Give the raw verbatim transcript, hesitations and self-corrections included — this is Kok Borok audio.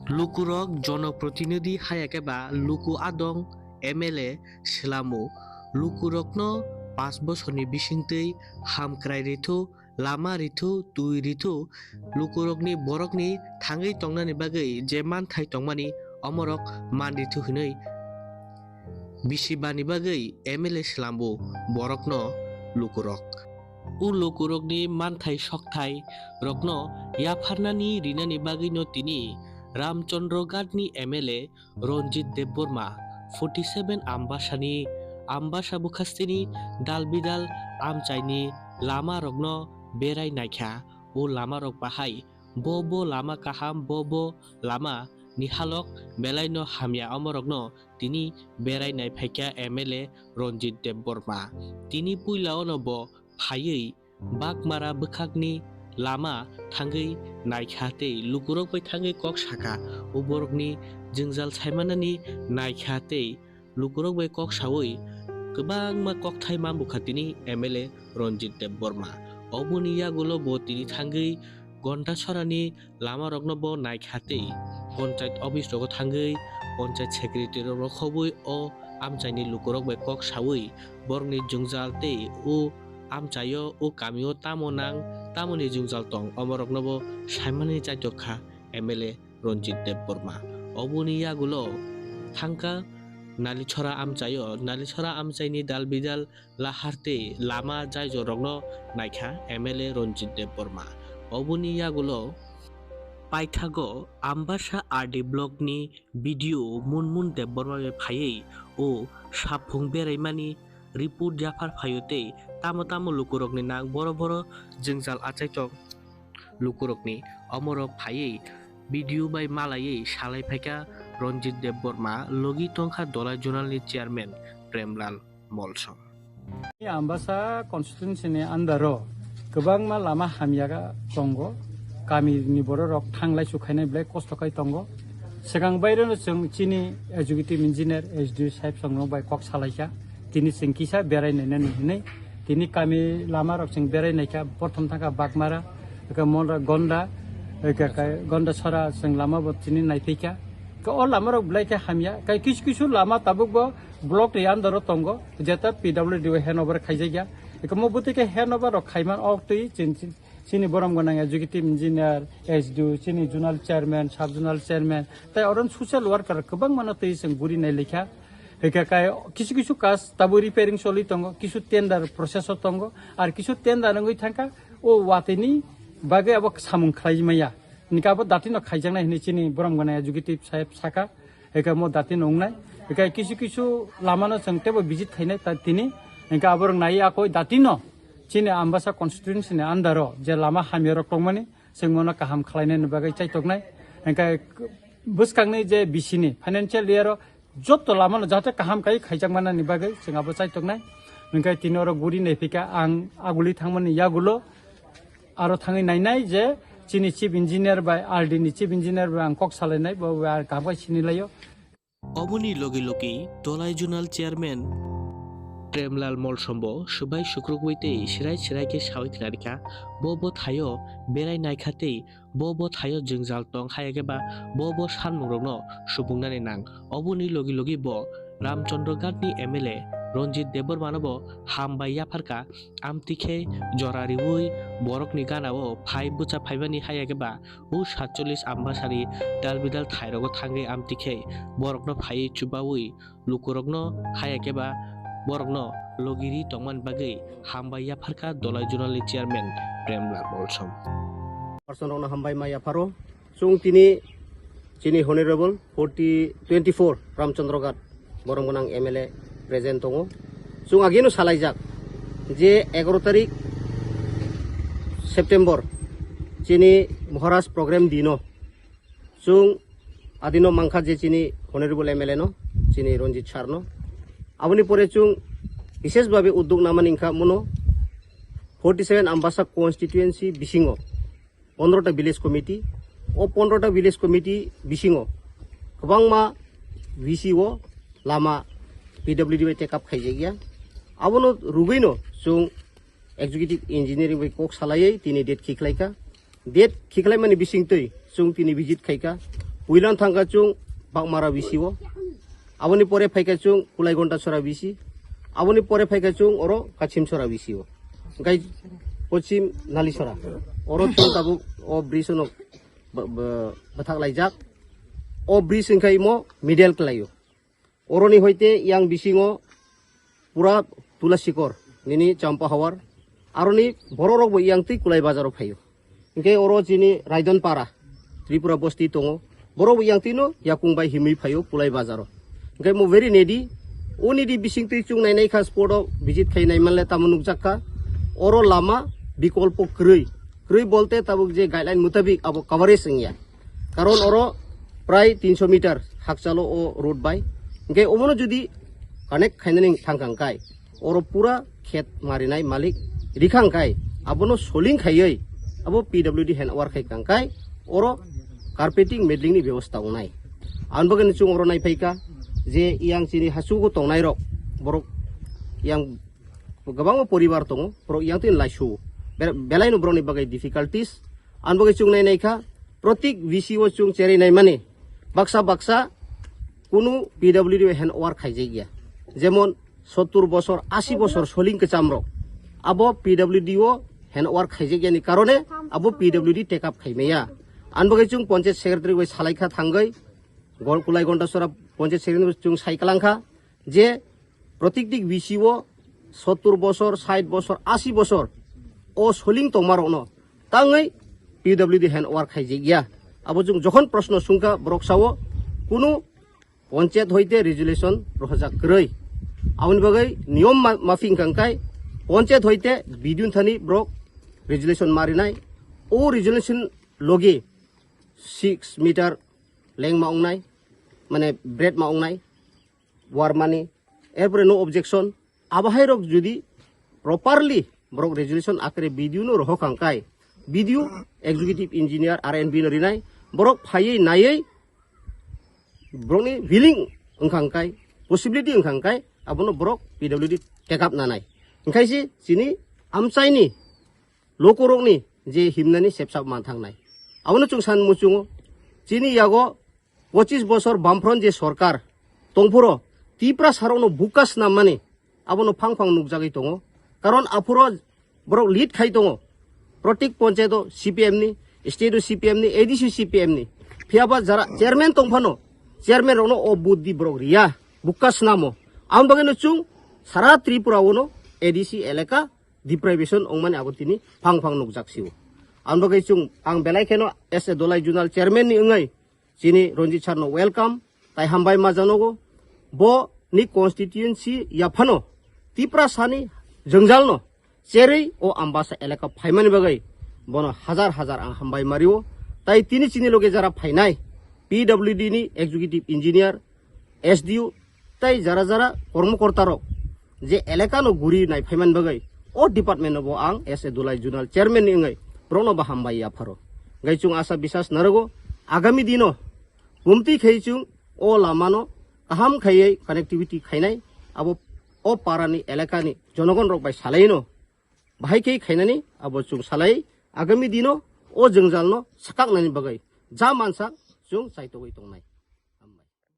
Lukurok jonoprotinidhi haya khe ba luku adong M L A swlamo. Lukurokno panch bosorni bisingtwi hamkrai rithu, lama rithu, twi rithu, lukurokni borokni thangwi tongnani bagwi je manthai tongmani omorok man rithu hwnwi bisibani bagwi M L A swlambo borokno lukurok. O lukurokni manthai sokthai rokno yapharnani rinani bagwino tini Ramchandra Ghatni M L A Ranjit Debbarma, forty seven Ambasani, Ambasa bwkhasteni dal bidal amchaini lama rokno berai naikha. O lama rok bahai, bo bo lama kaham, bo bo lama nihalok belaino hamya, omorokno tini berai naiphaikha M L A Ranjit Debbarma. Tini puilaono bo phaiwi Bagmara bwkhakni lama thangwi naikha tei lukurok bai thangwi kok sakha. O borokni jwngjal saimanani naikha tei lukurok bai kok saui kwbangma kokthai manbukha tini M L A Ranjit Debbarma. Oboni yagulo bo tini thangwi Gondasorani lama rokno bo naikha tei ponchayat office rogo thangwi ponchayat secretary rokno khobwi o amchaini lukurok bai kok saui borokni jwngjal tei o amchaio o kamio tamo nang tamoni jwngjal tong omorokno bo saimani chaitok kha M L A Ranjit Debbarma. Oboni yagulo thangkha Nalichora amchaio, Nalichora amchaini dal bidal lahar tei lama jaijorokno naikha M L A Ranjit Debbarma. Oboni yagulo paithago Ambasa R D blockni B D O Munmun Debbarma bai phaiwi o saphung beraimani report yaphar phaio tei tamo tamo lukurokni nang boro boro jwngjal achaitok lukurokni omorok phaiwi B D O bai malaiwi salai phaikha Ranjit Debbarma, logi tongkha Dolai Zonalni chairman Premlal Molsom. Ambasa constituency ni under o kwbangma lama hamya tongo, kami ni borok rok thanglai sukhainai belai kosto khai tongo. Swkang baireno chwng chini executive engineer S D O sahib songno bai kok salaikha, tini chwng kisa berai nainani hinwi. Tini kami lama rok chwng berai naikha, prothom thangkha Bagmara, eke Monra Gonda, eke kai Gonda Sora chwng lama bo tini naiphaikha. Ke o lama rok belai khe hamya, kai kisu kisu lama tabuk bo block ni under o tongo, jeta P W D o handover khaijakya. Eke mo bwtwi khe handover rok khaiman o twi chin chin. Chini borom gwnang executive engineer, S D O, chini zonal chairman, sub zonal chairman, tai oron social worker kwbangmano twi chwng guri nai lekha. Hwnkhe kai kisu kisu kas tabuk repairing choli tongo, kisu tender process o tongo, ar kisu tender wngwi thangkha, o watini bagwi abo samung khlai maya. Hwnkhe abo datino khaijaknai hinwi chini borom gwnang executive saheb sakha. Hwnkhe mo dati nungnai. Hwnkhe kisu kisu lamano chwng teibo visit khainai ta tini. Hwnkhe aborok nai akoi datino chini Ambasa constituency ni under o je lama hamyarok tongmani chwng mono kaham khlainani bagwi chaitoknai. Hwnkhe bwskangni je bisini financial year o joto lamano jahate kaham kai khaijak manani bagwi chwng abo chaitoknai. Hwnkhe tini oro guri naiphika ang aguli thangmani yagulo. Aro thangwi nainai je chini chief engineer bai R D ni chief engineer bai ang kok salainai, bo bai ang kaham khe sinilaio. Oboni logi logi Dolai Zonal Chairman Premlal Molsombo swbai sukrubwi tei sirai sirai khe sawi khnarikha, bo bo thaio berai naikha tei bo bo thaio jwngjal tong haya khe ba bo bo sanmungrokno supungnani nang. Oboni logi logi bo Ramchandra Ghatni M L A Ranjit Debbarmano bo hambai yapharkha, amtwi khe jora riui borokni ganao phai bwcha phaimani haya khe ba o satchollis Ambasani dalbidal thairogo thangwi amtwi khe borokno phaiwi chubaui lukurokno haya khe ba borokno logi ri tongmani bagwi hambai yapharkha Dolai Zonalni Chairman Premlal Molsom. Person rokno hambai ma yapharo. Chwng tini chini Honorable forty twenty-four Ramchandra Ghat borom gwnang M L A present tongo. Chwng agino salaijak je egaro tarik September chini Maharaj program dino chwng adino mankha je chini Honorable M L A no, chini Ranjit sir no. Aboni pore chwng bishesh bhabe uddog namani wngkha mono forty seven Ambasa constituency bisingo pondro ta village committee, o pondro ta village committee bisingo kwbangma V C o lama P W D bai take up khaijakya. Abono rugwino chwng executive engineering bai kok salaiwi tini date khiklaikha. Date khiklaimani bisingtwi chwng tini visit khaikha. Puilan thangkha chwng Bakmara B C o. Aboni pore phaikha chwng Kulaigonta Sora B C. Aboni pore phaikha chwng oro Kachim Sora B C o. Hwnkhe Pochim Nalisora. Oro chwng tabuk o bridge no bw-, bw-, bwthak laijak. O bridge hwnkhe imo middle kwlaio. Oroni hoite yang bisingo pura Tulasikor, nini Champa Hawar, aroni bororok bo yang twi Kulai Bazaro phaio. Hwnkhe oro chini Raidon Para, Tripura Bosti tongo, borok bo yang twino yakung bai himwi phaio Kulai Bazaro. Hwnkhe mo very nedi, o nedi bising twi chwng nainai kha spot o visit khai nai manle tamo nukjak kha, oro lama bikolpo kwrwi, kwrwi bolte tabuk je guideline mutabik abo coverage wngya. Karon oro prai tinso meter hakchalo o road bai. Hwnkhe omono jodi connect khainani thangkha hwnkhe, oro pura khet marinai malik rikha hwnkhe, abono soling khaiwi abo P W D hand over khai kha hwnkhe, oro carpeting medling ni bebosta wngnai. Ang bagwi chwng oro nai phaikha je yang chini hachugo tongnai rok borok yang kwbangma poribar tongo, borok yang twi laisu. Be-, belaino borokni bagwi difficulties. Ang bagwi chwng nai nai kha, protik V C o chwng cherwi nai mani. Baksa baksa kunu P W D o hand over khaijak ya. Jemon sottur bosor, asi bosor soling kwcham rok. Abo P W D o hand over khaijak yani karone abo P W D take up khai maya. Ang bagwi chwng Panchayat Secretary bai salai kha thangwi, Gol-, Kulai Gondasora Panchayat Secretary chwng sai kwlang kha je protiktik V C o sottur bosor, sait bosor, asi bosor o soling tongmarokno tangwi P W D hand over khaijak ya. Abo chwng jokhon proshno sungkha, borok sao kunu panchayat hoite resolution rohorjak kwrwi. Aboni bagwi niyom ma-, mafik hwnkha hwnkhe panchayat hoite B D O thani borok resolution marinai. O resolution logi six meter lengma wngnai, mane breadth ma wngnai, warmani, erpore no objection. Abohairok jodi properly borok resolution akre B D O no rohor kha hwnkhe, B D O, executive engineer, R and B no rinai, borok phaiwi naiwi borokni willing wngkha hwnkhe, possibility wngkha hwnkhe, abono borok P W D take up nanai. Hwnkhe se chini amchaini lokorokni je himnani sepsap manthangnai. Abono chwng san muchungo, chini yago pochis bosor Bamfront je sorkar tongphuro Tiprasarokno buka snammani abono phang phang nukjagwi tongo. Karon aphuro borok lead khai tongo. Protik panchayat o C P M ni, state o C P M ni, A D C C P M ni. Phiyaba jara chairman tongphano, chairman rokno o buddhi borok riya, buka snamo. Ang bagwino chwng sara Tripura ono A D C elaka deprivation ongmani abo tini phang phang nukjak sio. Ang bagwi chwng ang belai kheno as a Dolai Zonal Chairman ni wngwi chini Ranjit sir no welcome, tai hambai ma janogo. Bo ni constituency yaphano Tiprasani jwngjalno cherwi o Ambasa elaka phaimani bagwi bono hajar hajar ang hambai mario. Tai tini chini loge jara phainai P W D ni executive engineer, S D O, tai jara jara kormokorta rok je elaka no guri nai phaiman bagwi o department no bo ang as a Dolai Zonal Chairman ni wngwi borokno bo hambai yapharo. Gai chwng asa bisas narago agami dino bumtwi khai chwng o lama no kaham khaiwi connectivity khainai, abo o para ni elaka ni jonogon rok bai salaino bahai khe khainani abo chwng salai agami dino o jwngjalno sakaknani bagwi ja mansak chwng chaitogwi tongnai.